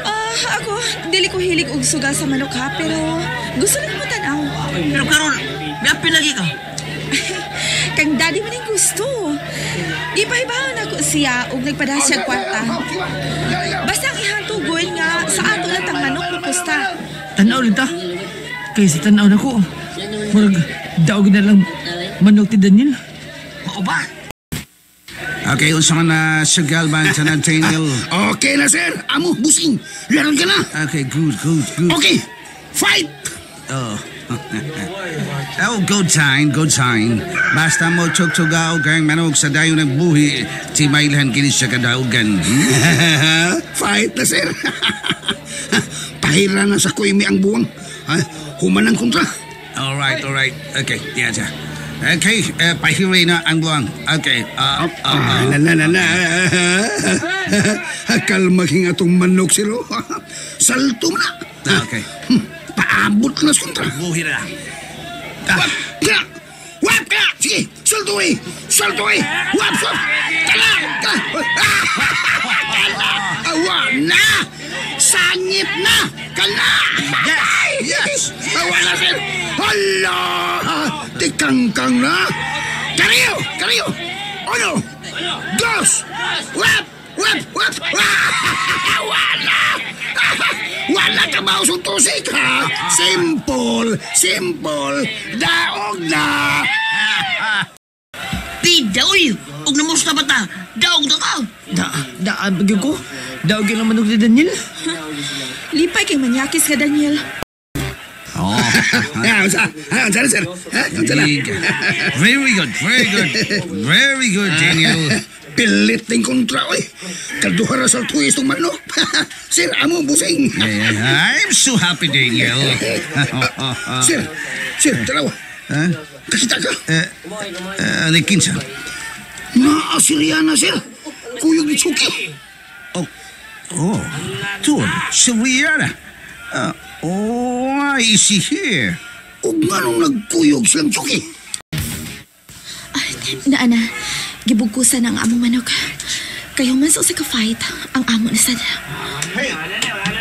Ah, ako, dili ko hilig og suga sa manok ha, pero gusto lang mo tanaw. Pero karon, may apil lagi ka. Kang daddy man ang gusto. Gipahibaon ako siya og nagpada siya kwarta. Basta ang ihang tugon nga sa ato lang tang manok mupusta. Tanaw lang ta. Kay sa tanaw na ko. Murag daog na lang manok ti Daniel. Mao ba? Okay, unsa man na sugal ba na Daniel? Okay na, sir. Amo, Busing. Laron ka na. Okay, good, good, good. Okay, fight! Oh. Oh, good sign, good sign. Basta mo tugtugaw kang manok sa dayon ng buhi, timailhan kini siya kadaugan. Fight na, sir. Pahira na sa kuimi ang buwang. Ha? Human ang kontra. All right, all right. Okay, diyan siya. Okay, pahira na ang buwang. Okay, Ah, na, na, na, na. Kalmaking atong manok, sir. Oh. Salto mo na. Okay. Paabot na sa kontra. Buhi na. Wap ka! Wap ka! Sige, salto eh! Salto eh! Wap, wap! Kala! Kala! Kala! Awa na! Sangit na! Kala! Yes! Yes! Awa na, sir! Hala! Tikangkang na! Kariyo! Kariyo! Uno! Dos! Wap! Wap! Wap! Wala! Wala ka mausong tusik, ha? Simple! Simple! Daog na! Pida, oy! Og namusta ba ta? Daog na ka! Da, da, bagyo ko. Daog lang manok ni Daniel. Lipay kay manyakis ka, Daniel. Oh. Ah, unsa? Ah, unsa na, sir? Ha? Unsa na? Very good, very good. Very good, Daniel. Pilit ng kontra, oy. Kaduha ra sa tuwis tong manok. Sir, amo busing. Yeah, I'm so happy, Daniel. Sir, sir, tanawa. Huh? Kakita ka. Ni kinsa? Naa si Rihanna, sir. Kuyog ni Chucky. Oh, oh, Tuan, si Rihanna. Oh, why is she here? Ug nganong nagkuyog silang Chucky? Ay, naana, gibugkusan ang among manok. Kayo man sa usa ka fight, ang amo na sad. Hey,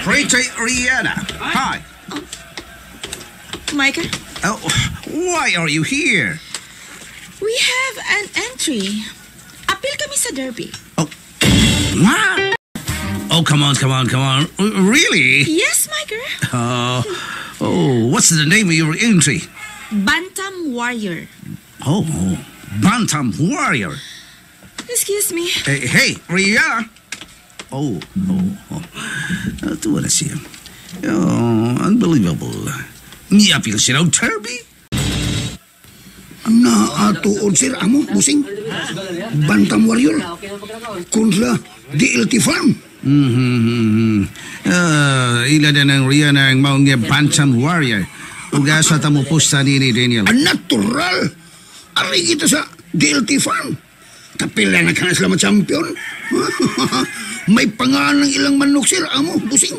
Pretty Rihanna. Hi. Michael, Oh, why are you here? We have an entry. Apil kami sa derby. Oh, what? Oh, come on, come on, come on. Really? Yes, Michael. Oh, what's the name of your entry? Bantam Warrior. Oh, Bantam Warrior. Excuse me. Hey, hey, Rihanna. Oh. Tuwa na siya. Oh, unbelievable. Niapil siya og derby? Naa tuod, sir, amo, busing. Bantam Warrior. Kontra DLT Farm. Ila na ng Rihanna ang maong nga Bantam Warrior. Ug asa ta mo pusta nini, Daniel? Ang natural. Ari kita sa DLT Farm. Kapila na ka na sila ma-champion. May pangalan ng ilang manok, sir, amo, busing.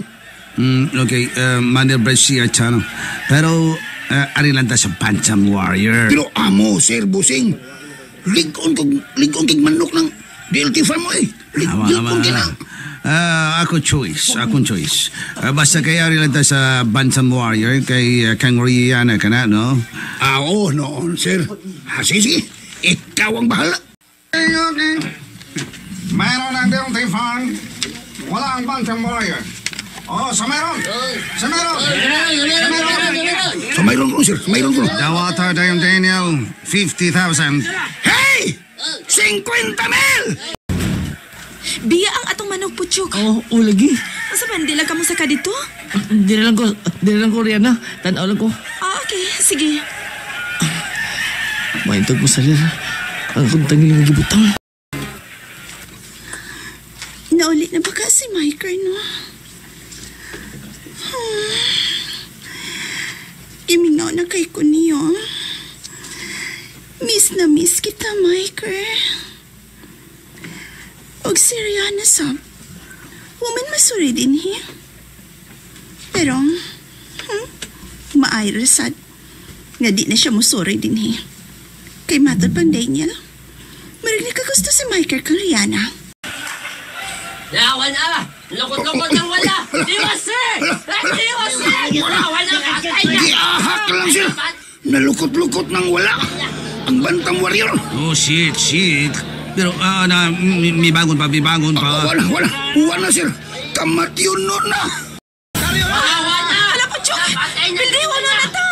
Okay, Manner Bridge siya channel. Pero, ari lang ta sa Bantam Warrior. Pero amo, Sir Busing. Ligon kag manok ng DLT farm mo eh. Ligon kina. Ako choice, akong choice. Basta kay ari lang ta sa Bantam Warrior, kay Kang Rihanna ka na, no? Oo, noon, sir. Sige, sige. Ikaw ang bahala. Okay. Mayroon ang DLT farm. Wala ang Bantam Warrior. Oh, sa meron. Sa meron. Sa meron. Sa mayroon ko, sir. Sa mayroon ko. Dawata dayon, Daniel. 50,000. Hey! 50 mil! Biya ang atong manok, Puchok. Oo, lagi. Asa man, di lang ka mo sa ka dito? Di lang ko, Rihanna. Tanaw lang ko. Ah, okay. Sige. Maintog mo sa lira. Ang kuntang ilang gibutang. Naulit na ba ka si Michael, no? Imingaw na kay ko niyo. Miss na miss kita, Michael. Og si Rihanna sab. Woman masuri din hi. Pero, maayro sad. Nga di na siya musuri din hi. Kay matod pang Daniel. Marig na kagusto si Michael kang Rihanna. Wala! Lukot-lukot ng wala! Iwase! Iwase! Wala! Giahak lang sir! Nalukot-lukot ng wala! Ang Bantam Warrior! Oh, shit. Pero, may bangon pa. Wala. Wala, sir. Kamatyon nun na. Hala, Puchok! Pildi, wala na ta!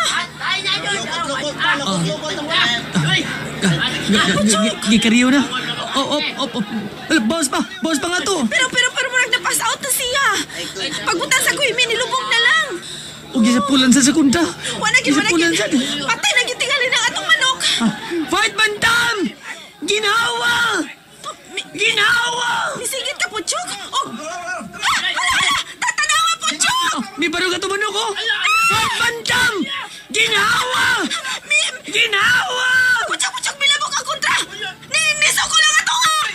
Gikariyo na. Oh. Boss pa nga to. Pero, murag na pass out na siya. Pagbutan sa kuy, nilubog na lang. O gisapulan sa sekunda. Wala gyud. Patay na gyud tingali ng atong manok. Fight Bantam! Ginawa! Ginawa! Misigit ka, Puchok! Oh! Ha! Hala! Tatanawa, Puchok! May barog ato manok, oh! Fight Bantam! Ginawa! Ginawa! Puchok! Milabok ang kontra! Niso ko lang ato, ah!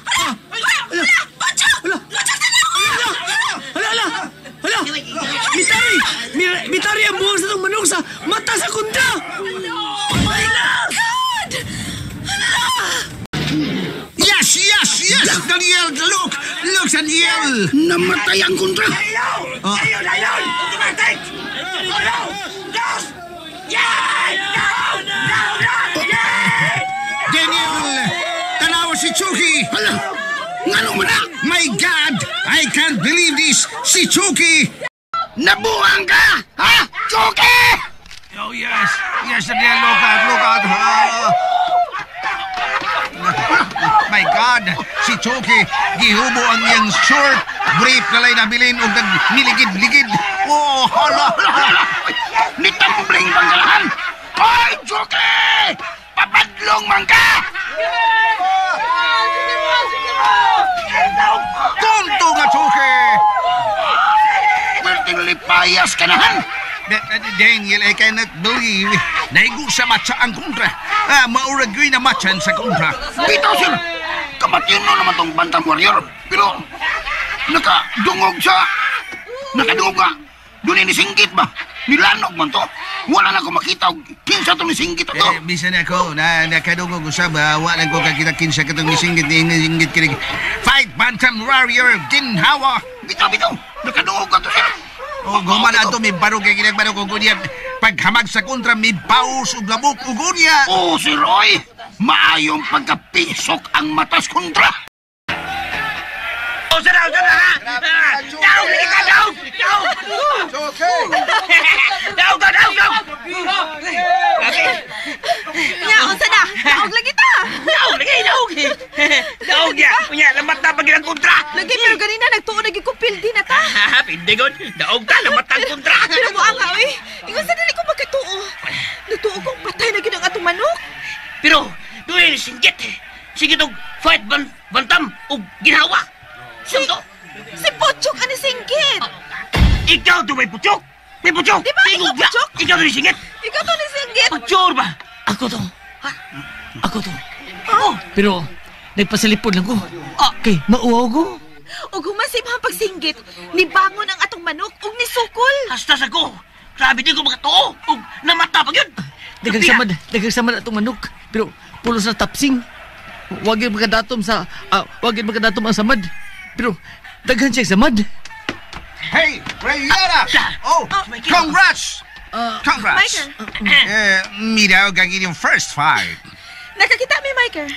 Hala! Puchok! Puchok, tanawa! Hala! Hala! Mitari! Mitari ang buwang sa itong manok sa mata sa kontra! Oh my God! Hala! Yes! Daniel, look! Look, Daniel! Namatay ang kontra! Ayaw! Automatic! No! Dos! Yeah! No! Yeah! Daniel! Tanawa si Chucky! Hala! Ngano man na? My God! I can't believe this! Si Chucky! Nabuang ka! Ha? Chucky! Oh, yes! Yes, Daniel! Look out! My God! Si Chucky, gihubo ang iyang short brief na lay nabilin og nagniligid-ligid. Oh, hala! Nitambling bang kalahan? Hoy, Chucky! Papadlong man ka! Tonto nga, Chucky! Pwerdeng lipayas ka nahan! Daniel, I cannot believe naigo sa matcha ang kontra. Maurag yun na matchan sa kontra. Bitaw, sir! Kamatino naman tong Bantam Warrior. Pero, nakadungog siya. Nakadungog ka. Doon ni singgit ba? Nilanog man to. Wala na ko makita. Kinsa to nisinggit to. Eh, bisan ako, nakadungog usab. Wala ko kakita kinsa katong nisinggit. Nisinggit kinig. Fight Bantam Warrior, ginhawa. Bitaw, bitaw. Nakadungog ka to, sir. O, guman ato, may barog kay ginagbarog og unya. Paghamag sa kontra, may baos ug labok ug unya. Oh, si Roy! Maayong pagkapisok ang matas kontra. Oh, sana, ha? Daog, lagi ka, daog! Daog! Okay. Daog ka, daog, daog! Nya, unsa na? Daog lagi ta. Daog, lagi, daog! Daog ya! Unya, lamat na pag ilang kontra! Lagi pero ganina nagtuo na gyud ko pildi na ta. Ha, pindigon! Daog ta, lamat ang kontra! Pero mo ang oy. Ingon sa dili ko magkatuo. Nagtuo kong patay na gyud ang atong manok. Pero, doon singgit. Singgit og fight bantam og ginhawa. Sundo. Si Pochok ani singgit. Ikaw to may putyok. May putyok. Di ba ikaw putyok? Ikaw to ni singgit. Ikaw to ni singgit. Putyok ba? Ako to. Ha? Ako to. Oh. Pero nagpasalipod lang ko. Okay, mauwaw ko. Ug human sa imong pagsinggit, nibangon ang atong manok ug nisukol. Hasta sa ko. Grabe di ko makatuo. Ug namata pa gyud. Daghang samad atong manok. Pero pulos na tapsing. Wag yun makadatom sa wag yun makadatom ang samad. Pero daghan siya samad. Hey, Rihanna! Oh, congrats! Congrats! Michael. Mira, ang inyong first fight. Nakakita mi, Michael.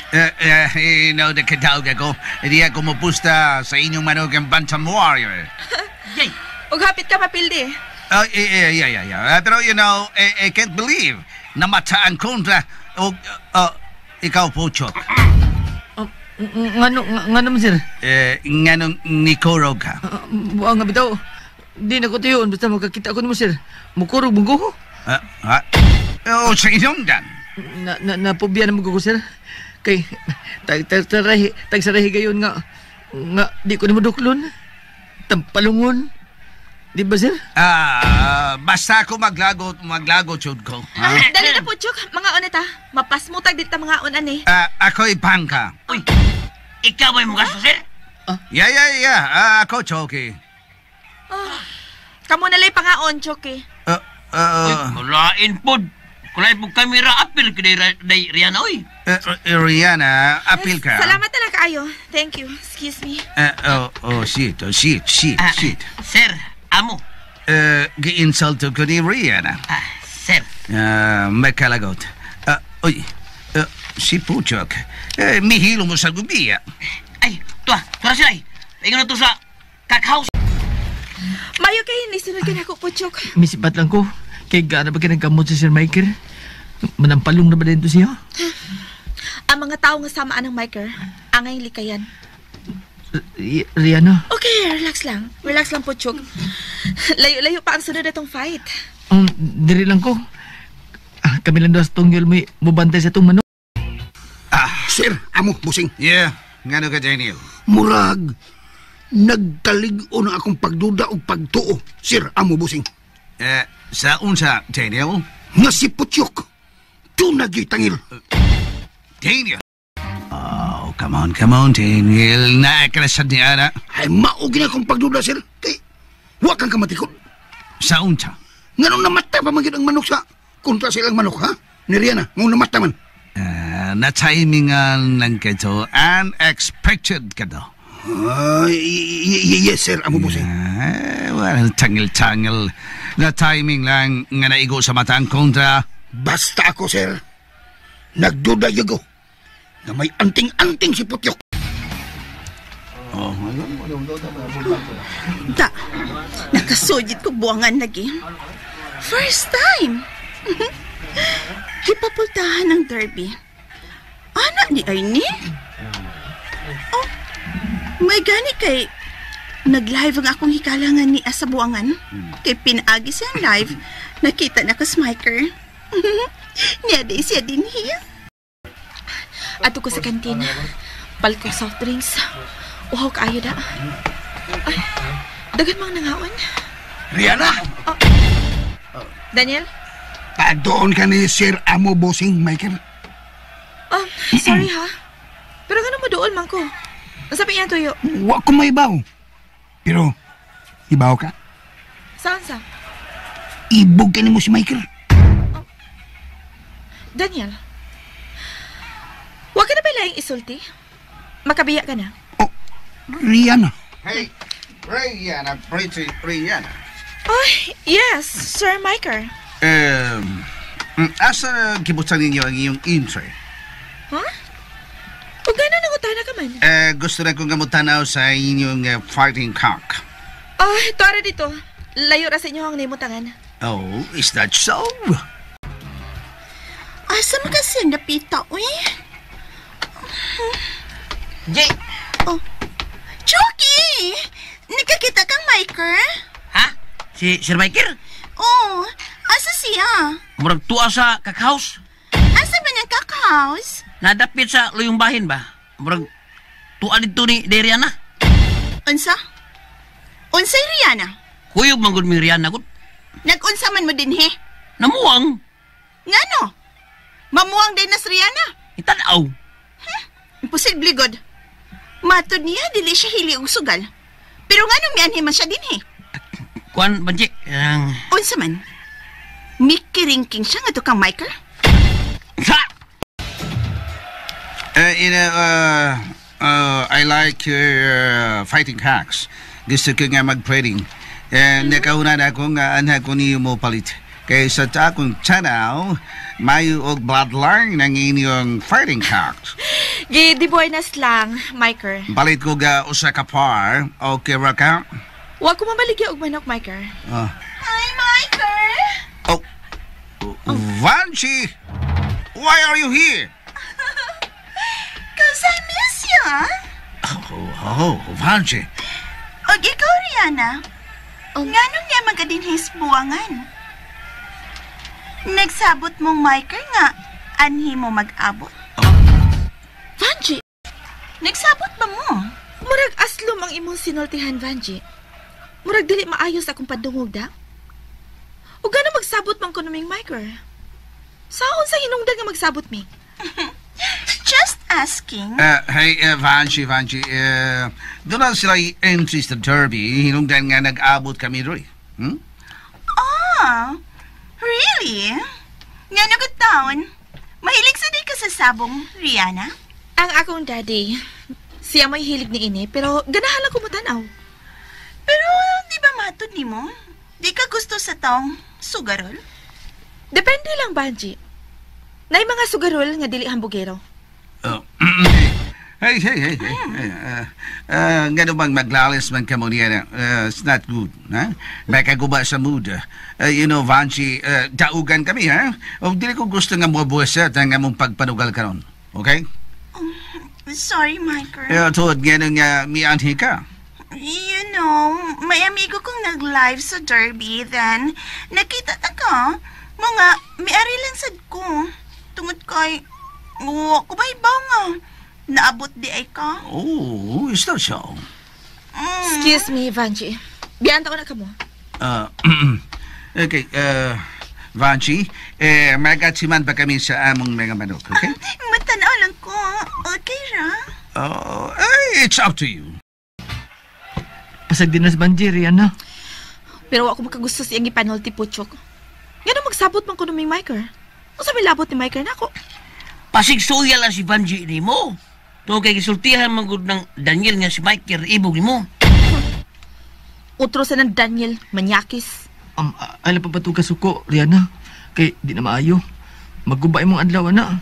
Nakadaog ako. Hindi ako mapusta sa inyong manok ang Bantam Warrior. Yay. Ug hapit ka mapildi. Oh, yeah. Pero I can't believe namata ang kontra. O, ikaw po, Chok. Ngano ngano man sir? Nganong nikurog ka? Buang nga bitaw. Di na ko tuyon basta makakita ko nimo sir. Mukurog mo ko. Oh, sa inyong dan. Na na napobya na mo ko sir. Kay tag tag tarahi tag sarahi gayon nga nga di ko nimo duklon. Tampalungon. Di ba sir? Basta ako maglagot jud ko. Ha? Dali na po, Chok. Mga on ta. Mapasmutag dito mga on ani. Ako'y pangka. Uy. Ikaw ba yung gasto, sir? Yeah. Ako, Choki. Kamo na lay pangaon, Chok eh. Uy, kulain pod. Kulain pod kamera apil kay day Rihanna oy. Rihanna, apil ka. Salamat na lang kaayo. Thank you. Excuse me. Oh, shit, oh, shit, shit, shit. Sir, amo. Gi-insulto ko ni Rihanna. Sir. Makalagot. Uy, si Puchok. Mihilo mo sa gubiya. Ay, tuwa, tuwa sila ay. Paingon na to sa kakaos. Mayo kay nisunod ka na ako, Puchok. Misipat lang ko. Kay gaana ba kinagkamot si Sir Michael? Manampalong na ba din to siya? Ang mga tao nga samaan ng Michael, angay likayan. Rihanna, Okay, relax lang. Relax lang, Puchok. Layo-layo pa ang sunod na tong fight. Diri lang ko. Kami lang daw sa tungyol may mubantay sa itong manok. Sir, amo, busing. Yeah, ngano ka, Daniel? Murag, nagkalig-on ang akong pagduda o pagtuo. Sir, amo, busing. Sa unsa, Daniel? Nga si Putyok, tunag tangil. Daniel! Oh, come on, come on, Daniel. Naakalasan ni Ana. Ay, maugin akong pagduda, sir. Kay, wa kang kamatikod. Sa unsa? Nganong namata pa man gyud ang manok sa kontra silang manok, ha? Ni Rihanna, nganong namata man. Na-timingan lang kato. Unexpected ka daw. Ay, yes, sir, amo busing. Well, tangil-tangil. Na-timing lang nga naigo sa mata ang kontra. Basta ako, sir. Nagduda yun ko na may anting-anting si Putyok. Oh, Da, nakasujit ko buwangan lagi. First time. Gipapultahan ng derby. Anak ni ay ni? Oh, may gani kay nag-live ang akong hikalangan ni sa buwangan. Kay pinaagi siyang live, nakita na ko si Miker. Niya di siya din hiya. Ato ko sa kantina. Balik ko soft drinks. Uhaw kaayo da. Ay, daghan mang nangaon. Rihanna! Daniel? Doon ka ni Sir Amo Bossing, Michael. Sorry ha. Pero ganun mo dool man ko. Nasabi niya tuyo. Wa ko maibaw. Pero, ibaw ka? Saan sa? Ibog ka ni mo si Michael. Daniel, wag ka na ba laing isulti? Makabiya ka na. Oh, Rihanna. Hey, Rihanna, pretty Rihanna. Ay, yes, Sir Michael. Asa gibutan ninyo ang iyong entry? Huh? O gano'n ang utana ka man? Gusto na kong gamutanaw sa inyong fighting cock. Ay, tuara dito. Layo ra sa inyo ang nimutangan. Oh, is that so? Asa man kasi ang napita, uy? Jay! Oh, Chucky! Nakakita kang Miker? Ha? Si Sir Miker? Oh, asa siya? Murag tuwa sa kakaos. Asa ba niyang kakaos? Nadapit sa luyong bahin ba? Murag tuwa dito ni Rihanna. Unsa? Unsay Rihanna? Kuyog man gud mi Rihanna gud. Nag-unsa man mo din he? Namuang. Ngano? Mamuang din na si Rihanna. Itanaw. Huh? Imposible god. Matod niya dili siya hili og sugal. Pero nganong mianhi man siya dinhi? Kuan, Banji, ang Unsa man? Mikiringking siya nga to kang Michael? Sa! I like fighting cocks. Gusto ko nga mag-trading. Nakauna na ako nga anha ko niyo mo palit. Kay sa akong tanaw, mayo og bloodline ng inyong fighting cocks. Gi, di buenas lang, Michael. Palit ko ga usa ka par. Okay ra ka? Wa ko mamaligya og manok, Michael. Hi, Michael! Oh, Vanchi! Why are you here? Cause I miss you. Oh, Vanchi. Og ikaw, Rihanna. Nganong niya magadinhis buwangan? Nagsabot mong Michael nga, anhi mo mag-abot? Vanji, Nagsabot ba mo? Murag aslom ang imong sinultihan, Vanji. Murag dili maayos akong padungog da. Ug gano magsabot man kuno ming Michael? Saon sa hinungdan nga magsabot mi? Just asking. Hey, Vanchi, Vanchi. Doon na sila entry sa derby. Hinungdan nga nag-abot kami doon. Ah, really? Nga good taon. Mahilig sa di ka sa sabong, Rihanna? Ang akong daddy, siya may hilig ni ini, pero ganahan lang ko mutanaw. Pero di ba matod ni mo? Di ka gusto sa taong sugarol? Depende lang, Banji. Nay mga sugarol nga dili hambugero. Oh. Hey, hey, hey, hey. Nga bang maglalis man ka mo niya, it's not good. Ha? Makaguba sa mood. Vanchi, daugan kami, ha? O dili ko gusto nga mo buwaset ang among pagpanugal karon. Okay? Sorry, Michael. Tuod nga nung mianhi ka. You know, may amigo kong nag-live sa Derby, then nakita ta ka. Mga miari lang sad ko. Tungod kay, oh, ako ba ibaw nga? Naabot di ay ka? Oh, is that so? Excuse me, Vanji. Biyan ko na kamo. Okay, Vanchi, eh, magatsiman pa kami sa among mga manok, okay? Matanaw lang ko. Okay ra? Oh, eh, it's up to you. Pasag din na si Banji, Rihanna. Pero ako makagusto sa iyang ipanulti, Puchok. Nga magsabot man ko ni Michael. Unsa may labot ni Michael nako? Pasig suya lang si Banji ni mo. To kay gisultihan man gud ng Daniel nga si Michael ibog nimo. Utro sa ng Daniel, manyakis. Ala pa ba ito kasuko, Rihanna? Kay di na maayo. Maguba imong adlaw na.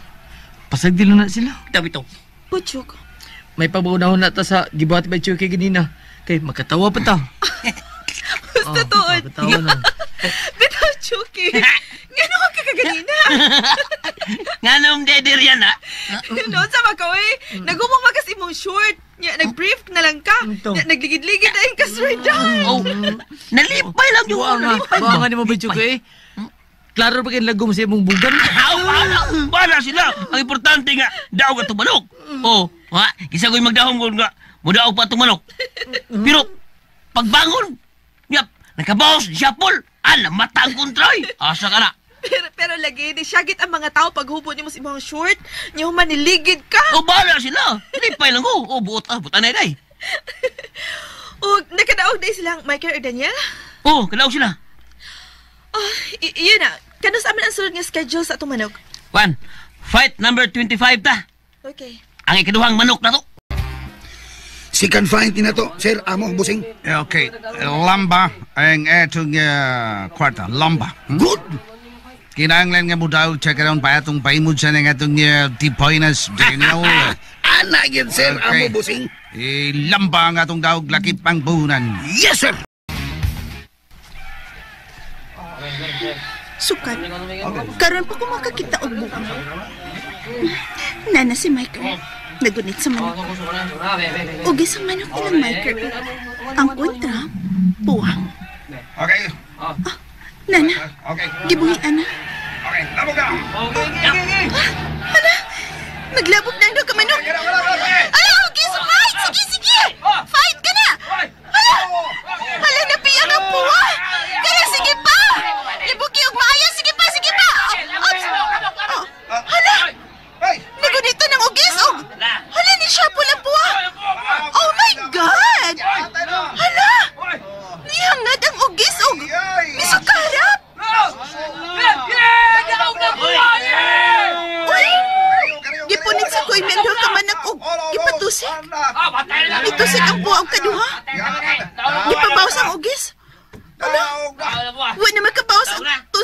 Pasag din na sila. Tabi to. Puchok. May pabaunahon na ta sa gibuhat by Chucky ganina. Kay makatawa pa ta. Basta tuod. Makatawa na. Bitaw, Chucky. Ngano ka kakaganina? Nganong dede Rihanna? Noon sa maka, oy. Nagumong magas imong short. Nya, nag-brief na lang ka. Ito. Nya, nagligid-ligid na yung kaswerdan. Oh, nalipay lang yung Buha nga. Buha nga ni mo ba Chucky eh. Klaro pa kayo lagom sa imong bugan. Aw, wala, wala sila. Ang importante nga, daog at manok. Oh, ha? Kisa ko'y magdahong ko nga, mudaog pa itong manok. Pero, pagbangon, yap, nakabaos, siyapol, ala, mata ang kontra, eh. Asa ka na. Pero lagi, di syagit ang mga tao pag hubo nimo sa imong short. Nya, maniligid ka. Oh, bahala sila. Lipay lang ko. Oh, buot, ah, buot anay day. O, nakadaog na silang Michael or Daniel? Oh, kadaog sila. Oh, yun na. Kano sa amin ang sunod nga schedule sa atong manok? Juan, fight number 25 ta. Okay. Ang ikaduhang manok na to. Second fight ni na to, Sir Amo, busing. Okay, lamba ang etong kwarta, lamba. Good! Kinahanglan nga mo daw check around pa atong paimod sa nga atong Tipoynas Daniel. Ana yun, Sir Okay. Amo, busing. Eh, lamba ang atong daog lakip ang buhunan. Yes, sir! Sukat. Karon pa ko makakita og buang. Nana si Michael. Nagunit sa manok. Ugi sa manok nilang Michael. Ang kontra, buwang. Okay, Nana, okay, gibuhi ana. okay, labog na! Hala, naglabog na ang ka manok. Ala, ugi sa fight! Sige, sige! Fight ka na! Hala! Hala, napiyang ang puwa! Kaya sige pa! Libugi og maayo! Sige pa, sige pa! Ops! Oh, hala! Nagunito ng ugis og... Hala, ni siya ang puwa! Oh my God! Hala!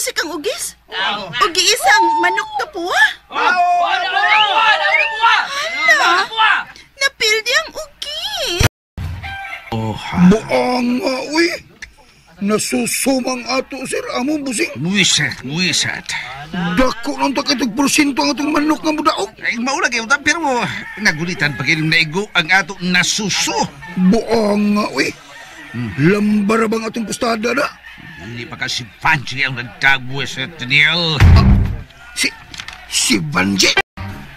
Nabusik ang ugis. Ug giisa ang manok na puwa. Hala! Napildi ang ugis. Buang nga, uy. Nasusumang ato, sir. Amo, busing. Buiset, buiset. Dako nang takitog porsyento ang atong manok nga mudaog. Ay, maula kayo ta, pero nagulitan pa kayong naigo ang ato nasuso. Buang nga, uy. Lambar bang atong postada na? Hindi pa kasi Vanji ang nagtagbuiset, Daniel. Si Vanji?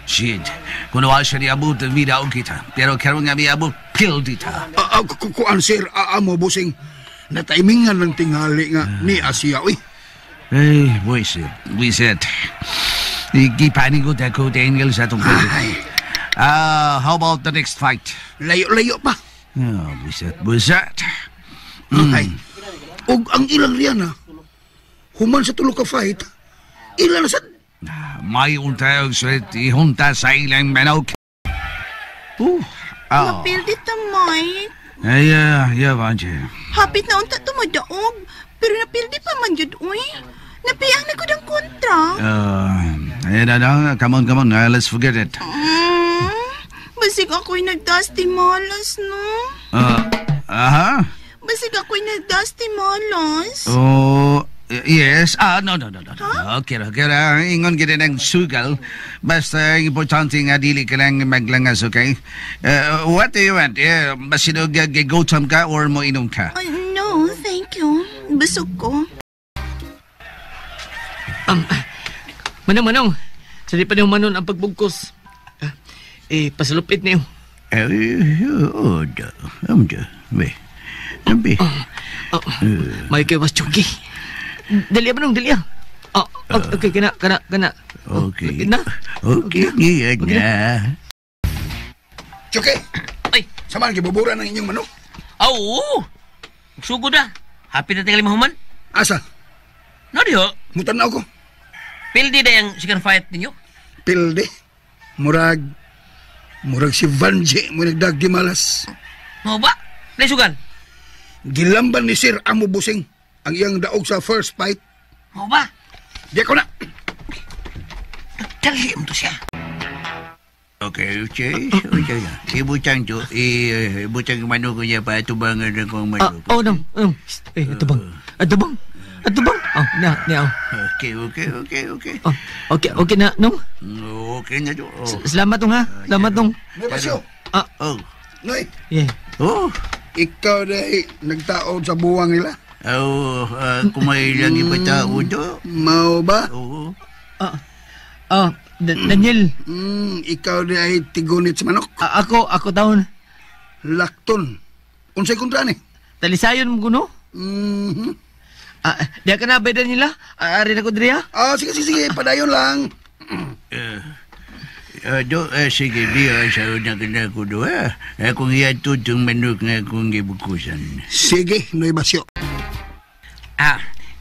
Shit, kung wala siya niabot, midaog kita. Pero karon nga miabot, pil dita. Kuan, sir, amo, busing. Nataimingan ng tingali nga ni Asia, uy. Ay, buiset, buiset. Igipanin ko ako, Daniel, sa atong pwede. How about the next fight? Layo-layo pa. Oh, buiset, buiset. Ay, og ang ilang riyan, ha? Human sa tulo ka fight, ilan na sad? May untayog sulit ihunta sa ilang manok. Mapildi ta, Mike. Ay, yeah, Vanji. Hapit na unta tumadaog. Pero napildi pa man yun, uy. Napiang na ko ng kontra. Na, come on, come on. Let's forget it. Basig ako'y nagdusty malas, no? Aha. Basig ako'y nagdusty malas. Oh, yes. Ah, no. Huh? Okay. Ingon kita ng sugal. Basta importante nga dili ka lang maglangas, okay? What do you want? Basinog gutom ka or mo inom ka? No, thank you. Busog ko. Manong, manong. Sa di pa niyo manon ang pagbugkos. Pasalupit niyo. May kayo mas Chucky. Dali, manong, dali. Oh, okay, kana, kana, kana. Okay. Na. Okay, okay na. Chucky! Ay! Samahan gibuburan ang inyong manok. Oo! Sugod na. Happy na tingali mahuman. Asa? No, diho. Mutanaw ko. Pildi na yung second fight ninyo? Pildi? Murag si Vanji mo nagdagdi malas. Mo ba? Naisugan? Gilamban ni Sir Amo Busing ang iyang daog sa first fight. Mo ba? Di ko na. Nagdali mo to siya. Okay. Okay. Ibutang to. Ibutang manok niya pa. Atubangan akong manok. Oh, no. Eh, atubang. Atubang. Atubang. Oh, na, na. Okay. Oh, okay na, nung? Okay na to. Oh. Salamat nung, ha? Salamat nung. May pasyo. Oh. Noy. Yeah. Oh. Ikaw na nagtaon sa buwang nila. Oh, kumain lang ipatao to. Mao ba? Oo. Daniel. Ikaw na ay tigunit sa manok. Ako taon. Lakton. Unsay kontra ni? Talisayon mo kuno? Mhm. Diya ka na ba, Daniel, ha? Ari na ko diri, ha? Sige, padayon lang. Sige, di sa una ka na ko do, ha? Akong iatod itong manok nga akong gibukusan. Sige, Noy Basyo.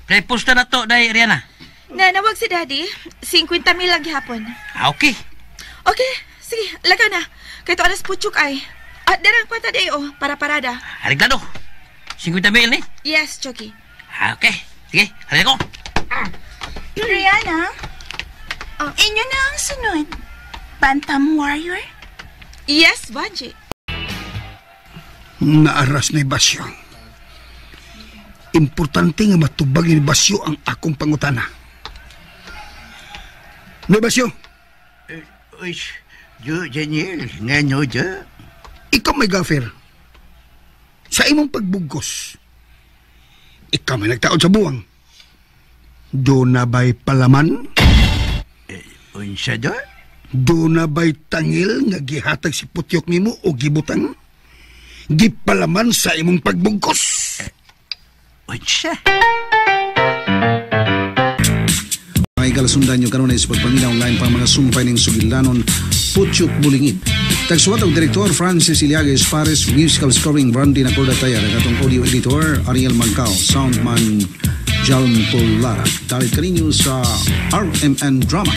Preposta na to, day, Rihanna. Nanawag si Daddy. 50,000 lang gihapon. Okay. Okay, sige, lagaw na. Kahit alas putsok ay. At darang kwenta day, oh, para parada. Ariglado. 50,000 ni? Yes, Chucky. Okay, sige, halika ko. Rihanna, inyo na ang sunod. Bantam Warrior? Yes, Vanji. Naaras ni Basyo. Importante nga matubag ni Basyo ang akong pangutana. Ni Basyo. Uy, Daniel, nga no, jo? Ikaw may gaffer. Sa imong pagbugkos, ikaw may nagtaod sa buwang. Doon na ba'y palaman? Unsa do? Doon na ba'y tangil nga gihatag si Putyok nimo o gibutang? Gipalaman sa imong pagbugkos. Unsa? Mga igalasundan nyo kanunay sa pagpaminaw online pang mga sumpay ng sugilanon Putyok Bulingit. Tagsuwat ang Direktor Francis Iliagues Pares, musical scoring Randy Nacordataya, atong audio editor Ariel Mancao, soundman Jalm Polara. Dalit kaninyo sa RMN Drama.